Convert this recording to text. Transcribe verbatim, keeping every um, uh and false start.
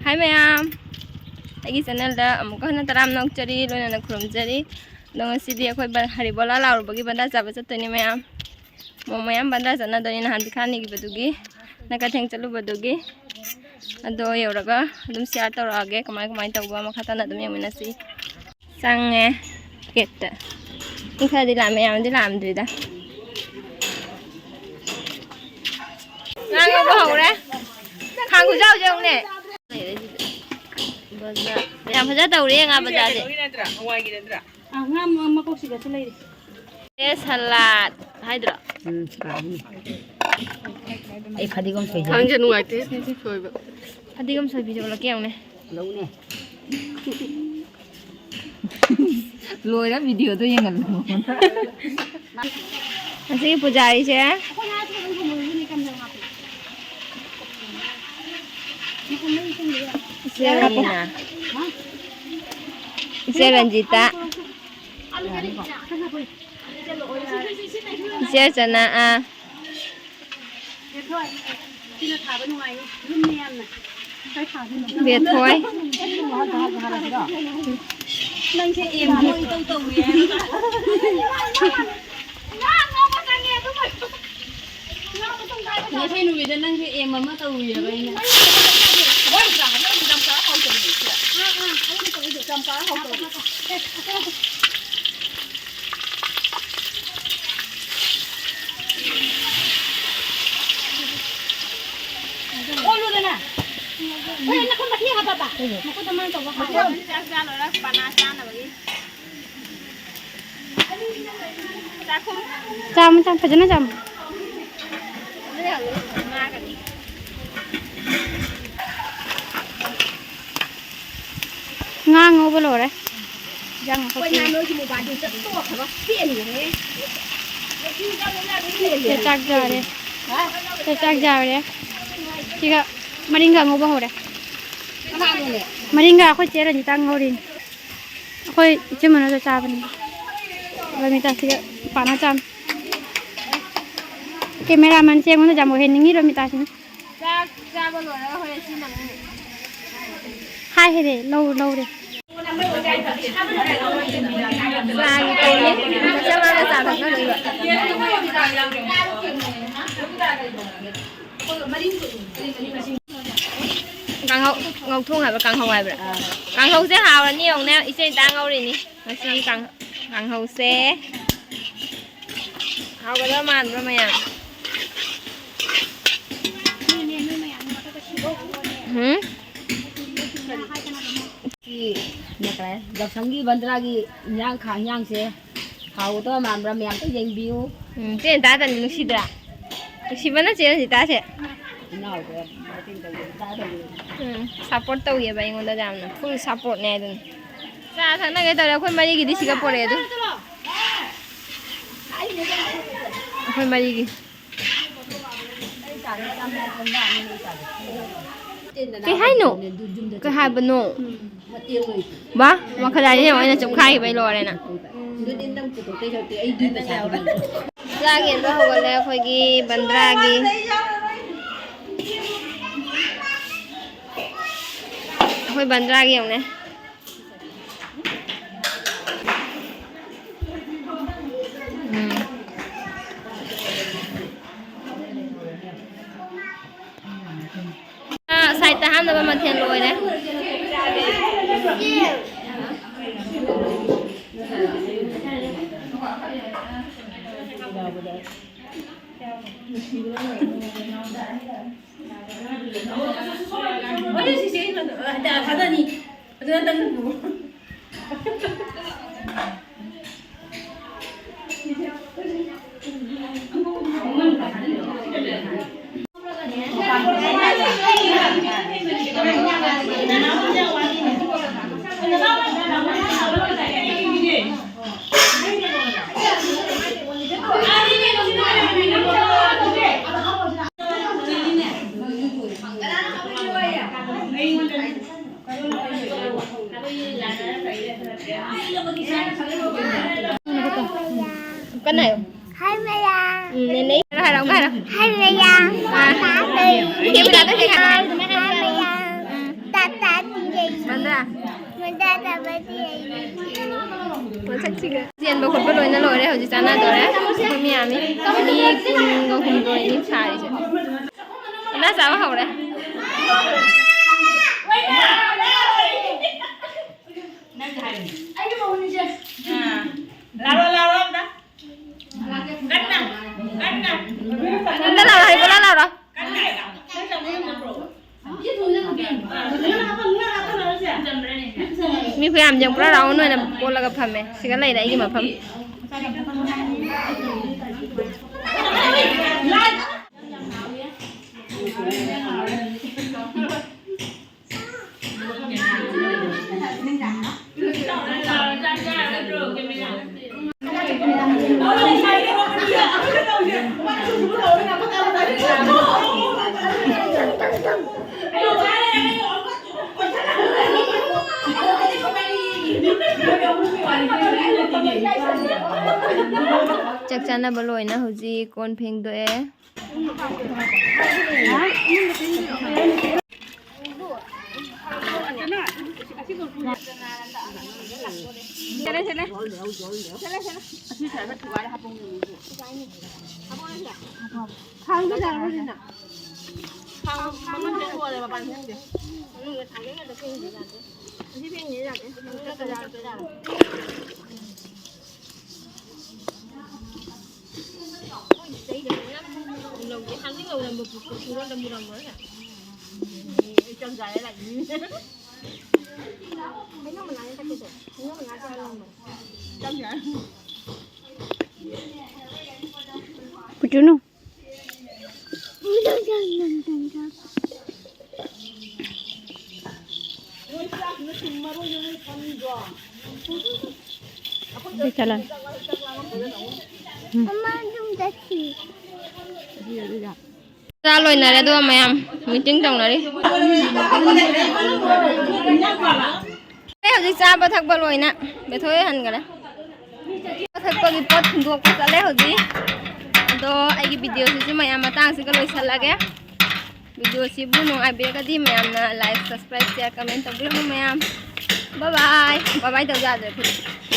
ꯍꯥꯏ ꯃꯌꯥꯝ, ꯑꯩꯒꯤ ꯆꯦꯅꯦꯜꯗ ꯑꯃꯨꯛꯀ ꯍꯟꯅ ꯇꯔꯥꯝꯅ ꯑꯣꯛꯆꯔꯤ, ꯂꯣꯏꯅꯅ ꯈꯨꯔꯨꯝꯖꯔꯤ꯫ ꯑꯗꯣ ꯉꯁꯤꯗꯤ ꯑꯩꯈꯣꯏ ꯕ-, ꯍꯔꯤꯕꯣꯂꯥ ꯂꯥꯎꯔꯨꯕꯒꯤ ꯕꯟꯗꯥ ꯆꯥꯕ ꯆꯠꯇꯣꯏꯅꯦ ꯃꯌꯥꯝ꯫ ꯃꯣꯃꯣ ꯃꯌꯥꯝ ꯕꯟꯗꯥ ꯆꯠꯅꯗꯣꯏꯅꯤ ꯅꯍꯥꯟ ꯄꯤꯈꯥ ꯅꯤꯈꯤꯕꯗꯨꯒꯤ, ꯅꯀꯊꯦꯡ ꯆꯠꯂꯨꯕꯗꯨꯒꯤ꯫ ꯑꯗꯣ ꯌꯧꯔꯒ ꯑꯗꯨꯝ ꯁꯤꯌꯥꯔ ꯇꯧꯔꯛꯑꯒꯦ ꯀꯃꯥꯏ ꯀꯃꯥꯏꯅ ꯇꯧꯕ, ꯃꯈꯥ ꯇꯥꯅ ꯑꯗꯨꯝ ꯌꯦꯡꯃꯤꯟꯅꯁꯤ꯫ ꯆꯪꯉꯦ ꯒꯦꯠꯇ꯫ ꯃꯤ ꯈꯔꯗꯤ ꯂꯥꯛꯑꯝꯃꯦ, ꯌꯥꯝꯗꯤ ꯂꯥꯛꯑꯝꯗ꯭ꯔꯤꯗ꯫ ꯉꯥ ꯉꯧꯕ ꯍꯧꯔꯦ꯫ ꯈꯥꯡ ꯈꯨꯆꯥꯎꯁꯦ ꯌꯦꯡꯉꯨꯅꯦ꯫ ꯌꯥꯝ ꯐꯖ ꯇꯧꯔꯦ ꯉꯥ ꯕꯖꯥꯔꯁꯦ꯫ ꯑ, ꯉꯥ ꯃ-, ꯃꯀꯣꯛꯁꯤꯗꯁꯨ ꯂꯩꯔꯤ꯫ ꯑꯦ, ꯁꯂꯥꯗ ꯍꯥꯏꯗ꯭ꯔꯣ? ꯎꯝ, ꯁꯂꯥꯗꯅꯤ꯫ ꯑꯩ ꯐꯗꯤꯒꯣꯝ ꯁꯣꯏꯖꯔꯤ꯫ ꯊꯥꯡꯁꯦ ꯅꯨꯡꯉꯥꯏꯇꯦ, ꯁꯤ ꯁꯣꯏꯕ꯫ ꯐꯗꯤꯒꯣꯝ ꯁꯣꯏꯕꯤꯁꯦ ꯑꯣꯜꯂꯛꯀꯦ ꯌꯦꯡꯉꯨꯅꯦ꯫ ꯂꯧꯅꯦ꯫ ꯂꯣꯏꯔ ꯚꯤꯗꯤꯑꯣꯗꯣ ꯌꯦꯡꯍꯜꯂꯣ꯫ ꯉꯁꯤꯒꯤ ꯄꯨꯖꯥꯔꯤꯁꯦ ꯏꯆꯦ ꯔꯕꯤꯅꯥ, ꯏꯆꯦ ꯔꯟꯖꯤꯇꯥ, ꯏꯆꯦ ꯆꯅꯥ, ꯑꯥ꯫ ꯕꯦꯊꯣꯏ꯫ ꯅꯪꯁꯦ ꯑꯦꯝ ꯍꯣꯏ ꯇꯧ ꯇꯧꯔꯤ ꯍꯥꯏꯕ꯫ ꯉꯁꯤ ꯅꯨꯃꯤꯠꯇ ꯅꯪꯁꯦ ꯑꯦꯝ ꯑꯃ ꯇꯧꯔꯤꯑꯕ ꯑꯩꯅ꯫ ꯑꯣꯜꯂꯨꯗꯅ꯫ ꯍꯣꯏ, ꯅꯈꯨꯠ ꯃꯊꯤ ꯍꯥꯞꯄꯕ? ꯅꯈꯨꯠꯇ ꯃꯥꯅ ꯇꯧꯕ ꯍꯥꯞꯄꯕ? ꯆꯥꯛ ꯆꯥ ꯂꯣꯏꯔ ꯄꯅꯥ ꯆꯥꯅꯕꯒꯤ꯫ ꯆꯥꯈꯨꯝ꯫ ꯆꯥꯝꯃꯣ, ꯆꯥꯝꯃꯣ, ꯐꯖꯅ ꯆꯥꯝꯃꯣ꯫ ꯉꯥ ꯉꯧꯕ ꯂꯣꯏꯔꯦ꯫ ꯏꯟꯖꯥꯡ ꯉꯧꯕ ꯂꯣꯏꯔꯦ꯫ ꯁꯦ, ꯆꯥꯛ ꯆꯥꯔꯦ꯫ ꯁꯦ, ꯆꯥꯛ ꯆꯥꯔꯦ꯫ ꯁꯤꯒ ꯃꯔꯤꯡꯒ ꯉꯧꯕ ꯍꯧꯔꯦ꯫ ꯃꯔꯤꯡꯒ ꯑꯩꯈꯣꯏ ꯆꯦ ꯔꯟꯖꯤꯇꯥ ꯉꯧꯔꯤꯅꯤ꯫ ꯑꯩꯈꯣꯏ ꯏꯆꯤꯟ ꯃꯅꯥꯎꯗ ꯆꯥꯕꯅꯤ꯫ ꯔꯣꯃꯤꯇꯥꯁꯤꯒ ꯄꯥꯅ ꯆꯥꯕꯅꯤ꯫ ꯀꯦꯃꯦꯔꯥꯃꯦꯟꯁꯦ ꯑꯩꯉꯣꯟꯗ ꯌꯥꯝ ꯑꯣꯏꯍꯟꯅꯤꯡꯉꯤ ꯔꯣꯃꯤꯇꯥꯁꯤꯅ꯫ ꯆꯥꯛ ꯆꯥꯕ ꯂꯣꯏꯔꯒ ꯍꯣꯔꯦꯟ ꯁꯤ ꯅꯪꯅꯤ꯫ ꯍꯥꯏ ꯍꯦꯔꯦ, ꯂꯧꯔꯦ, ꯂꯧꯔꯦ꯫ ꯆꯥꯒꯤ ꯇꯧꯔꯤ꯫ ꯃꯆꯥ ꯃꯥꯅ ꯆꯥ ꯊꯛꯅꯗꯣꯏꯕ꯫ ꯀꯥꯡꯍꯧ, ꯉꯧꯊꯣꯡ ꯍꯥꯏꯕ꯭ꯔꯥ, ꯀꯥꯡꯍꯧ ꯍꯥꯏꯕ꯭ꯔꯥ? ꯀꯥꯡꯍꯧꯁꯦ ꯍꯥꯎꯔꯅꯤ ꯌꯦꯡꯉꯨꯅꯦ꯫ ꯏꯆꯦ ꯏꯟꯇꯥ ꯉꯧꯔꯤꯅꯤ꯫ ꯉꯁꯤꯒꯤ ꯀꯥꯡ-, ꯀꯥꯡꯍꯧꯁꯦ ꯍꯥꯎꯒꯗꯕ ꯃꯥꯟꯕ꯭ꯔꯣ ꯃꯌꯥꯝ? ꯎꯝ? ꯁꯤ ꯌꯥꯎꯁꯪꯒꯤ ꯕꯟꯗ꯭ꯔꯥꯒꯤ ꯏꯟꯖꯥꯡ ꯈꯥ-, ꯏꯟꯖꯥꯡꯁꯦ ꯍꯥꯎꯒꯗꯕ ꯃꯥꯟꯕ꯭ꯔꯥ? ꯃꯌꯥꯝ ꯑꯝꯇ ꯌꯦꯡꯕꯤꯌꯨ꯫ ꯎꯝ, ꯆꯦ ꯇꯥꯗꯅꯤ ꯅꯨꯡꯁꯤꯗ꯭ꯔꯥ? ꯅꯨꯡꯁꯤꯕꯅ ꯆꯦ ꯔꯟꯖꯤꯇꯥꯁꯦ꯫ ꯏꯅꯥꯎꯗ ꯃꯇꯦꯡ ꯇꯧꯒꯦ, ꯇꯥꯗꯕꯅꯤ꯫ ꯎꯝ, support ꯇꯧꯒꯦꯕ ꯑꯩꯉꯣꯟꯗ ꯌꯥꯝꯅ꯫ Full supportꯅꯦ ꯍꯥꯏꯗꯨꯅꯤ꯫ ꯆꯥ ꯊꯛꯅꯒꯦ ꯇꯧꯔꯦ꯫ ꯑꯩꯈꯣꯏ ꯃꯔꯤꯒꯤꯗꯤ ꯁꯤꯒ ꯄꯣꯔꯛꯑꯦ ꯑꯗꯨ꯫ ꯑꯩꯈꯣꯏ ꯃꯔꯤꯒꯤ꯫ ꯀꯩ ꯍꯥꯏꯅꯣ? ꯀꯩ ꯍꯥꯏꯕꯅꯣ? ꯕꯥ, ꯃꯈꯥꯗꯥꯏꯁꯦ ꯌꯦꯡꯉꯣ, ꯑꯩꯅ ꯆꯨꯞꯈꯥꯏꯈꯤꯕꯩ ꯂꯣꯏꯔꯦ ꯅꯪ꯫ ꯆꯥꯛ ꯌꯦꯟꯕ ꯍꯧꯒꯠꯂꯦ ꯑꯩꯈꯣꯏꯒꯤ ꯕꯟꯗ꯭ꯔꯥꯒꯤ꯫ ꯑꯩꯈꯣꯏ ꯕꯟꯗ꯭ꯔꯥꯒꯤ ꯌꯦꯡꯉꯨꯅꯦ꯫ ꯎꯝ꯫ ꯑꯥ, sideꯇ ꯍꯥꯞꯅꯕ ꯃꯊꯦꯜ ꯂꯣꯏꯔꯦ꯫ ꯀꯟꯅ ꯍꯥꯏꯌꯣ꯫ ꯍꯥꯏ ꯃꯌꯥꯝ꯫ ꯎꯝ, ꯅꯦꯅꯦ꯫ ꯍꯥꯏꯔꯣ, ꯍꯥꯏꯔꯣ, ꯍꯥꯏꯔꯣ꯫ ꯍꯥꯏ ꯃꯌꯥꯝ꯫ ꯑꯥ꯫ ꯇꯥꯇꯩ꯫ ꯏꯆꯦ ꯃꯅꯥꯛꯇ ꯆꯠꯂꯣ꯫ ꯍꯥꯏ ꯃꯌꯥꯝ꯫ ꯎꯝ꯫ ꯇꯥꯇꯥ꯫ ꯃꯁꯛꯁꯤꯒ꯫ ꯆꯦꯟꯕ ꯈꯣꯠꯄ ꯂꯣꯏꯅ ꯂꯣꯏꯔꯦ꯫ ꯍꯧꯖꯤꯛ ꯆꯥꯟꯅꯗꯣꯔꯦ꯫ ꯑꯩꯈꯣꯏ ꯃꯤ ꯌꯥꯝꯃꯤ꯫ ꯃꯤ ꯀꯨꯟꯒ ꯍꯨꯝꯗꯣꯏꯅꯤ ꯁꯥꯔꯤꯁꯦ꯫ ꯑꯣꯖꯥ ꯆꯥꯕ ꯍꯧꯔꯦ꯫ ꯂꯥꯛꯑꯣ, ꯂꯥꯛꯑꯣ, ꯑꯝꯇ꯫ ꯀꯟꯅ, ꯀꯟꯅ꯫ ꯀꯟꯅ ꯂꯥꯎꯔꯣ, ꯍꯩꯕꯣꯂꯥ ꯂꯥꯎꯔꯣ꯫ ꯃꯤ ꯈꯨꯌꯥꯝꯁꯦ ꯄꯨꯔꯥ ꯔꯥꯎꯟ ꯑꯣꯏꯅ ꯀꯣꯜꯂꯒ ꯐꯝꯃꯦ꯫ ꯁꯤꯒ ꯂꯩꯔꯦ ꯑꯩꯒꯤ ꯃꯐꯝ꯫ ꯆꯥꯛ ꯆꯥꯅꯕ ꯂꯣꯏꯅ ꯍꯧꯖꯤꯛ ꯀꯣꯟ ꯐꯦꯡꯗꯣꯛꯑꯦ꯫ ꯀꯨꯆꯨꯅꯨ꯫ ꯆꯥ ꯂꯣꯏꯅꯔꯦ ꯑꯗꯨꯒ ꯃꯌꯥꯝ meeting ꯇꯧꯅꯔꯤ꯫ ꯑꯩ ꯍꯧꯖꯤꯛ ꯆꯥꯕ ꯊꯛꯄ ꯂꯣꯏꯅ ꯕꯦꯊꯣꯏ ꯍꯟꯈꯔꯦ꯫ ꯆꯥꯕ ꯊꯛꯄꯒꯤ ꯄꯣꯠ ꯊꯤꯟꯗꯣꯛꯄ ꯆꯠꯂꯦ ꯍꯧꯖꯤꯛ꯫ ꯑꯗꯣ ꯑꯩꯒꯤ videoꯁꯤꯁꯨ ꯃꯌꯥꯝ ꯃꯇꯥꯡꯁꯤꯒ ꯂꯣꯏꯁꯤꯜꯂꯒꯦ꯫ Videoꯁꯤꯕꯨ ꯅꯨꯡꯉꯥꯏꯕꯤꯔꯒꯗꯤ ꯃꯌꯥꯝꯅ like, subscribe, share, comment ꯇꯧꯕꯤꯔꯝꯃꯨ ꯃꯌꯥꯝ꯫ ꯕꯥꯏ ꯕꯥꯏ꯫ ꯕꯥꯏ ꯕꯥꯏ ꯇꯧ ꯌꯥꯗ꯭ꯔꯦ ꯑꯩꯈꯣꯏ꯫